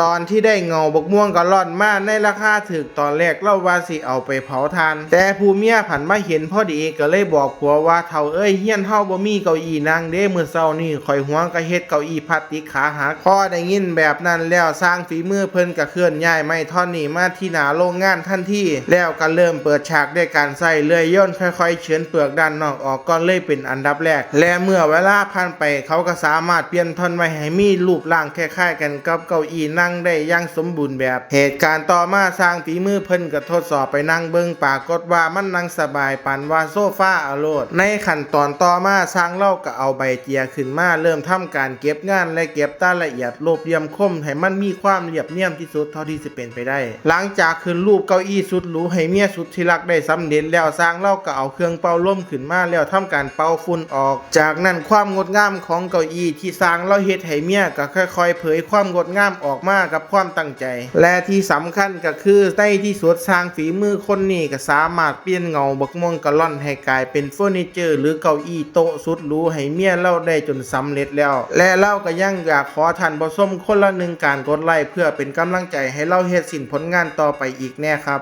ຕອນທີ່ໄດ້ເຫງົາບັກມ່ວງກາລອນມາໃນລາຄາຖືກ ຕອນແລກລາວວ່າຊິເອົາໄປເຜົາຖ່ານ ແຕ່ຜູ້ເມຍຜັນມາເຫັນພໍດີກໍເລີຍບອກຜົວວ່າ ເຖົ້າເອີຍ ເຮືອນເຮົາບໍ່ມີເກົ້າอี้ນັ່ງເດ້ ມື້ເຊົ້ານີ້ຂ້ອຍຫົວກະເຮັດເກົ້າອີ້ພລາສຕິກຂາຫັກ. ພໍໄດ້ຍິນແບບນັ້ນແລ້ວ ຊ່າງຝີມືເພິ່ນກໍເຄື່ອນຍ້າຍໄມ້ທ່ອນນີ້ມາທີ່ໜ້າໂລງງານທັນທີ ແລ້ວກໍເລີ່ມເປີດ ສາກດ້ວຍການໃຊ້ເລື່ອຍຍົນຄ່ອຍໆເຂືອນເປືອກດ້ານນອກອອກກ່ອນເລີຍເປັນອັນດັບແລກ ແລະເມື່ອເວລາຜ່ານໄປ ເຂົາກໍສາມາດປ່ຽນທ່ອນໄມ້ໃຫ້ມີຮູບຮ່າງຄ້າຍໆກັນກັບເກົ້າອີ້ນັ່ງໄດ້ຢ່າງສົມບູນແບບ. ເຫດການຕໍ່ມາ ຊ່າງຝີມືເພິ່ນກໍທົດສອບໄປນັ່ງເບິ່ງ ປາກົດວ່າມັນນັ່ງສະບາຍປານວ່າໂຊຟາເອົາໂລດ. ໃນຂັ້ນຕອນຕໍ່ມາ ຊ່າງລາວກໍເອົາໃບເຈຍຂຶ້ນມາເລີ່ມທຳການເກັບງານ ແລະເກັບລາຍລະອຽດຮູບຫຼ່ຽມຄົມໃຫ້ມັນມີຄວາມລຽບນຽນທີ່ສຸດເທົ່າທີ່ ເປັນໄປໄດ້. ຫຼັງຈາກຂຶ້ນຮູບເກົ້າອີ້ສຸດຫຼູໃຫ້ເມຍສຸດທີ່ຮັກໄດ້ສຳເລັດແລ້ວ ຊ່າງລາວກໍເອົາເຄື່ອງເປົ່າລົມຂຶ້ນມາແລ້ວທຳການເປົ່າຝຸ່ນອອກ. ຈາກນັ້ນຄວາມງົດງາມຂອງເກົ້າອີ້ທີ່ຊ່າງລາວເຮັດໃຫ້ເມຍກໍຄ່ອຍໆເຜີຍຄວາມງົດງາມອອກມາກັບຄວາມຕັ້ງໃຈ ແລະທີ່ສຳຄັນກໍຄືໃນທີ່ສຸດຊ່າງຝີມືຄົນນີ້ກໍສາມາດປ່ຽນເຫງົາບັກມ່ວງກາລອນໃຫ້ກາຍເປັນເຟີນີເຈີ ຫຼືເກົ້າອີ້ໂຕະສຸດຫຼູໃຫ້ເມຍລາວໄດ້ຈົນສຳເລັດແລ້ວ ແລະລາວກໍຍັງຢາກຂໍທ່ານຜູ້ຊົມຄົນລະໜຶ່ງການກົດໄລ້ ເພື່ອເປັນກຳລັງໃຈໃຫ້ລາວເຮັດສິ້ນຜົນງານຕໍ່ໄປອີກແນ່ຄັບ.